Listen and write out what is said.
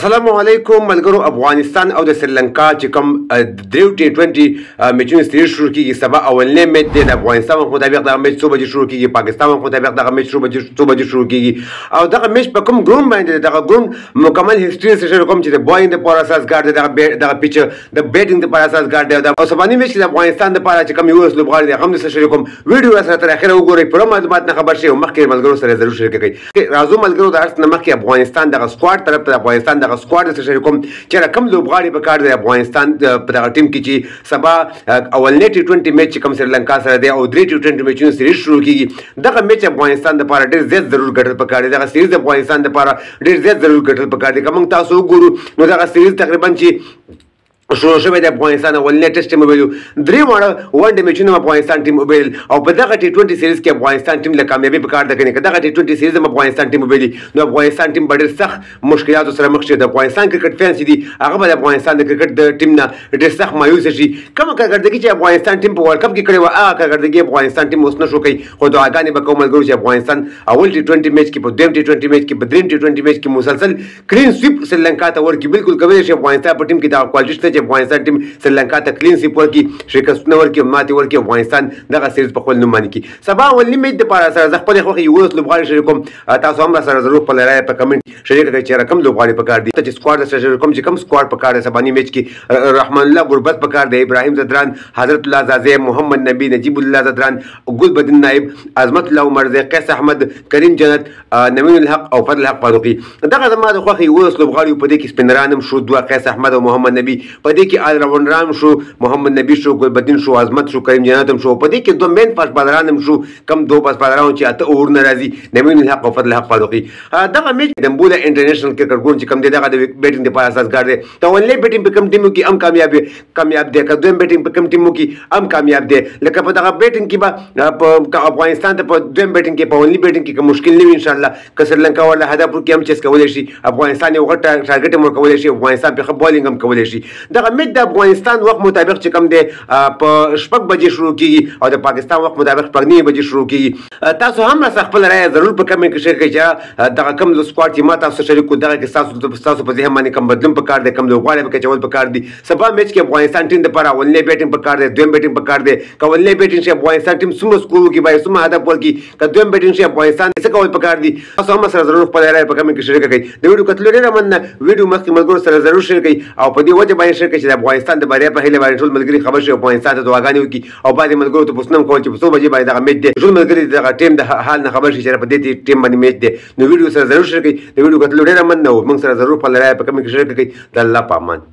السلام علیکم ملګرو. افغانستان او د سریلانکا چې کوم دریو ټي 20 میچونو سیریز شروع کیږي، سبا اولنی میچ دی. د افغانستان وخت مطابق دغه میچ څو بجې شروع کیږي؟ پاکستان وخت مطابق دغه میچ څو بجې شروع کیږي؟ او دغه میچ په کوم ګراوند باندې؟ دغه ګراوند مکمل هیسټري سره شروع کوم چې د بالینګ لپاره سازګار دی، دغه پیچ د بیټینګ لپاره سازګار دی، او سباني میچ د افغانستان لپاره چې کوم یو لوبغاړي دی هم سره شروع کوم. ویډیو سره تر اخره وګورئ، پوره معلومات نه خبر شئ او مخکې ملګرو سره ضرور شریک کړئ. راځو ملګرو، د هر څه مخکې افغانستان دغه سکواډ طرف ته، افغانستان دغه سکواډ سره شریک کوم چې کوم لوبغاړي په کار دی افغانستان په دغه ټیم کې چې سبا اولنی ټي 20 میچ چې کوم سریلانکا سره دی او درې ټي 20 میچونو سیریز شروع کیږي، دغه میچ افغانستان لپاره ډیر زیات ضرور ګټل پکار دی. دغه سیریز افغانستان لپاره ډیر زیات ضرور ګټل پکار دی. که موږ تاسو وګورو نو دغه سیریز تقریبا چې شروع شوی د افغانستان اولنی ټیسټ ټیم وبایلو، درې واړه ون ډے میچونه افغانستان ټیم وبایل او په دغه ټي 20 سیریز کې افغانستان ټیم له کامیابی په کار ده. کنه که دغه ټي 20 سیریز هم افغانستان ټیم وبایلي نو افغانستان ټیم به ډېر سخت مشکلاتو سره مخ شي. د افغانستان کرکټ فینس دي، هغه به د افغانستان د کرکټ د ټیم نه ډېر سخت مایوس شي. کومه کارکردګي چې افغانستان ټیم په ورلډ کپ کې کړې وه، هغه کارکردګي افغانستان ټیم اوس نه شو کوي. خو دعاګانې به کوم ملګرو چې افغانستان اول ټي 20 میچ کې، په دویم ټي 20 میچ کې، په دریم ټي 20 میچ کې مسلسل کلین سویپ سریلانکا ته ورکړي. بالکل کولی شي، افغانستان په ټیم کې دا کوالټي شته چې افغانستان ټیم سریلانکا ته کلین سویپ ورکړي، شکستونه ورکړي، ماتې ورکړي، افغانستان دغه سیریز په خپل نوم باندې کړي. سبا اولني میچ دپاره سره زه خپلې خوښې 11 لوبغاړي شریکوم. تاسو هم سره ضرور خپله رایه په کمنټ شریکه کړئ چې کوم لوبغاړي پکار دي. چې سکواډ سره شریک کوم چې کوم سکواډ پکار دی سباني میچ کې: رحمان الله ګربز پکار دی، ابراهیم ځدران، حضرت الله ځاځی، محمد نبی، نجیب الله ځدران، ګلبدین نایب، عظمت الله عمرزی، قیس احمد، کریم جنت، نوین الحق او فضل الحق فاروقي. دغه زما د خوښې 11 لوبغاړي. په دې کې سپینران هم شو دوه، قیس احمد او محمد نبی. په دې کې الراونډران شو، محمد نبی شو، ګلبدین شو، عظمت شو، کریم جنت هم شو. په دې کې دوه مین فاست بالران هم شو، کم دوه فاست بالران چې اته اورونه راځي، نوین الحق او فضل الحق فاروقي. دغه میچ دمبوله انټرنیشنل کرکټ ګراوند چې کوم دی، دغه د بیټینګ لپاره سازګار دی. ته اولنی بیټینګ په کوم ټیمو کې هم کامیاب دی، که دویم بیټینګ په کوم ټیمو کې هم کامیاب دی. لکه په دغه بیټینګ کې به په افغانستان ته په دویم بیټینګ کې، په اولنی بیټینګ کې کوم مشکل نه وي. ان شاء الله که سریلانکا ولا هدف ورکړي هم چیس کولی شي افغانستان، یو غټ ټارګټ هم ورکولی شي افغانستان، په ښه بالینګ هم کولی شي. دغه میچ د افغانستان وخت مطابق چې کوم دی په 6 بجې شروع کیږي او د پاکستان وخت مطابق 6:30 بجې شروع کیږي. تاسو هم راسره خپل رایه ضرور په کمنټ کې شریک کړئ چې دغه کوم سکواډ چې ما تاسو شریک کړو، دغه کې تاسو په ذهن باندې کوم بدلون پکار دی، کوم لوبغاړی پکې چول پکار دی. سبا میچ کې افغانستان ټیم دپاره اولنی بیټینګ پکار دی، دویم بیټینګ پکار دی؟ که اولنی بیټینګ شي افغانستان ټیم څومره سکور وکړي، باید څومره هدف ورکړي؟ که دویم بیټینګ شي افغانستان څه کول پکار دي؟ تاسو هم سره ضرور خپل رایه په کمنټ کې شریک کړئ. د ویډیو کتلو ډېره مننه. ویډیو مخکې ملګرو سره ضرور شریک کړئ او په دې وجه باندې شریک کړئ چې د افغانستان د بریا په هیله باندې ټول ملګري خبر شي، افغانستان ته دعاګانې وکړي. او بعضې ملګرو ته پوښتنه هم کول چې په څو بجې باندې دغه میچ دی. ټول ملګري دغه ټیم د حال نه خبر شي چې په دې ټیم باندې میچ دی. نو ویډیو سره ضرور شریک کړئ. د ویډیو کتلو ډېره مننه او موږ سره ضرور خپله رایه په کمنټ کې شریک کړئ. د الله په امان.